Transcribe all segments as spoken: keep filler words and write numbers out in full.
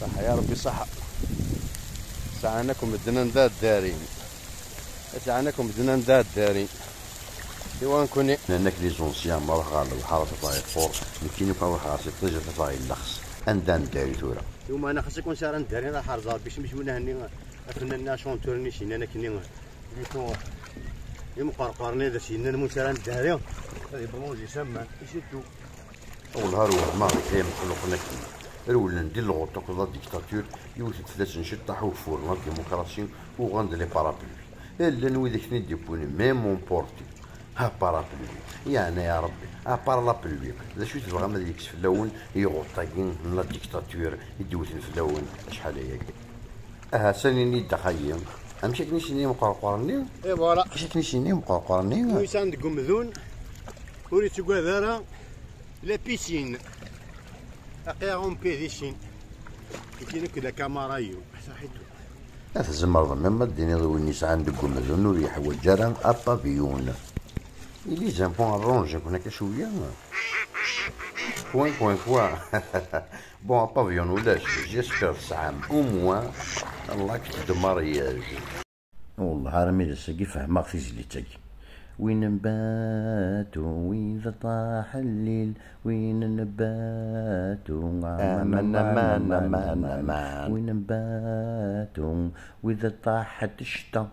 Ṣaḥa ya Ṛebbi, ṣaḥa. Sɛan akk medden anda ddarin. Sɛan akk medden anda ddarin. Iwan kuni. Nnan-ak les anciens, ma ruḥ ɣer lebḥer ad tafeḍ yeqqur, nekkini kan ruḥeɣ ɣer si ṭij ad tafeḍ yellex. Anda neddari tura? Iwma ana xas akk ansa ara neddari, ad ḥerzeɣ Ṛebbi, cmic win ahenni, afennan-nni, achanteur-nni, s-yennan akkenni, plutôt, imqerqaren-nni ad as-yennan ansa ara neddari, ad iblonji s aman, i situ. Wellah ar wehmeɣ deg ay imexluqen akken rewlen di lɣuṭ akked la dictature, yewwet-d fell-asen ciṭṭaḥ ugeffur n la démocratie, uɣen-d les parapluies. Llan widak ten-id-yewwin, même emportés. Ha parapluie, yeɛna ya Ṛebbi, à part la pluie, d acu i tebɣam ad yekkes fell-awen iɣuṭṭ-agi n la dictature i d-wten fell-awen acḥal ayagi? Aha, s-anin-iyi-d axayyi, amek akken i s-yenna imqerqur-nni? Et voilà. Amek akken i s-yenna imqerqur-nni? Ur yesɛan deg umdun, ur yettugad ara la piscine. Aqi-aɣ en piscine. Ici nekk d akamara-yu. Saḥit. Tzemreḍ même ad d-tiniḍ win yesɛan deg umdun ur yeḥwaǧ ara apaviyun. Ili zempo arrange-iken akka cwiya. Point, point, point. Bon, apaviyun ulac, j'espère tesɛam au moins l'acte de mariage. Wellah armi d ass-agi fehmeɣ tizlit-agi. Win n Batu, wid ṭaḥ llil, win n Batu, aman, aman, aman, aman. Win n Batu, wid ṭaḥ ccta,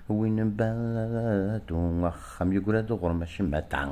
win n Batu, axxam yeggra d uɣrum acemma ta.